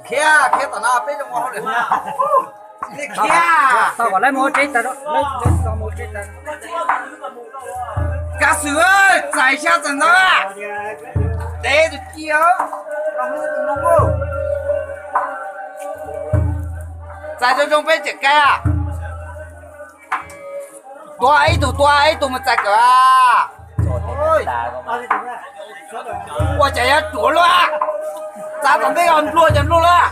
Khiav, khiav tom no peb zoo ua hauj lwm. Khiav. Tau kom lawv mus ua tsev tas, lawv mus ua tsev tas. Kav xwm, txais xyab txais ntxov, tev tus ci. Txais zoo zoo peb tseem kaib. Tua ib tug, tua ib tug mus txais kawm. Ua cas yuav ruam luaj, txav tom ntej os, nplua ces nplua luaj.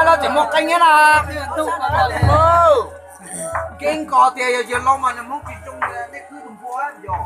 Los tseem muaj qee nyiab na. Keeb ko tias yog yawg laus mas nws Hmoob tsis zoo, nej khwv tus npua yog.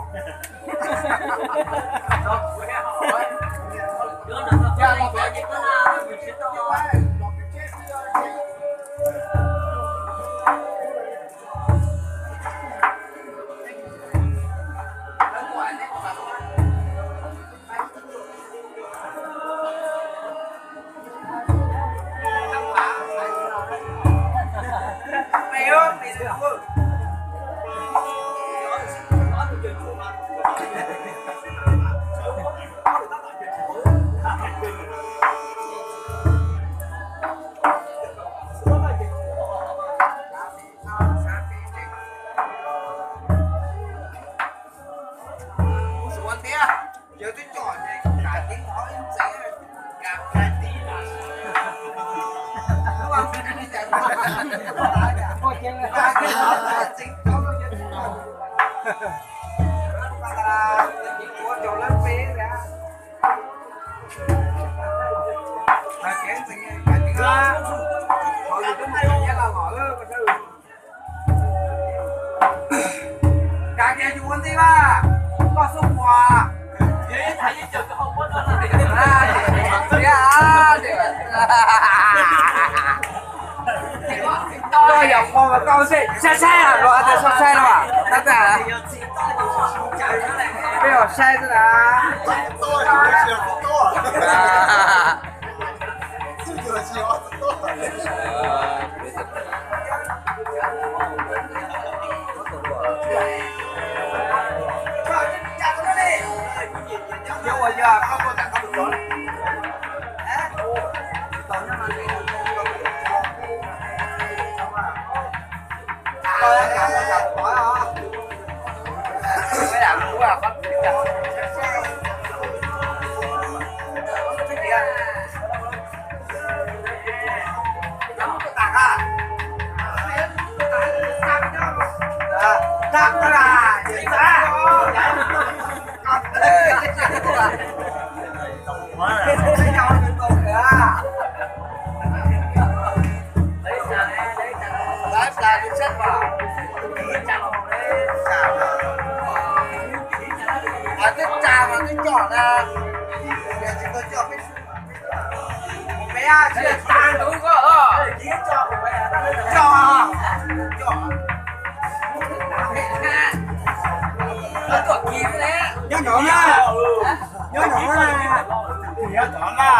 Kav kiag yus ua ntej mas, koj xub muas. Koj yog hmo mas koj saib saib los, saib saib los, peb os saib xwb na. Twb tsa mas twb coj na. Nyob no na, nyob no na, nyob no na.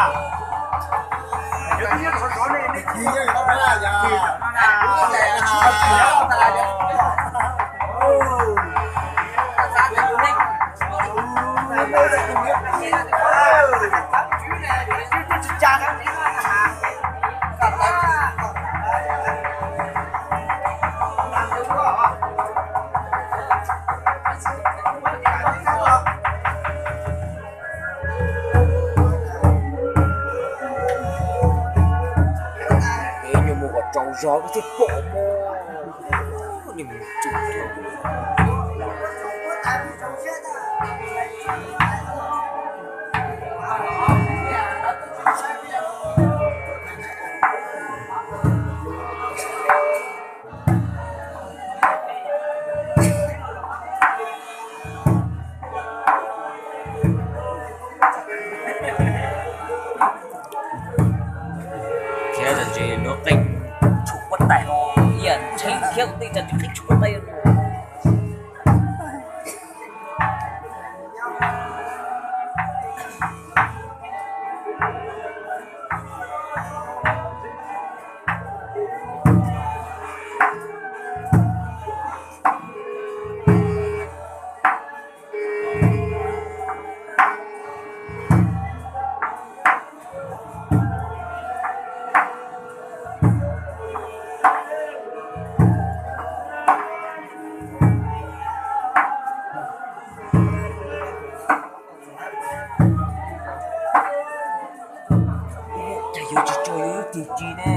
Nyuag mus kom tsaus zog koj thiaj pom mog. Khiav tsis nrov qeej tshuav huab tais no, ib yam tshee khiav ua ntej tsis qeej tshuav huab tais no. Tsis tsuas yus ib tug ci ne.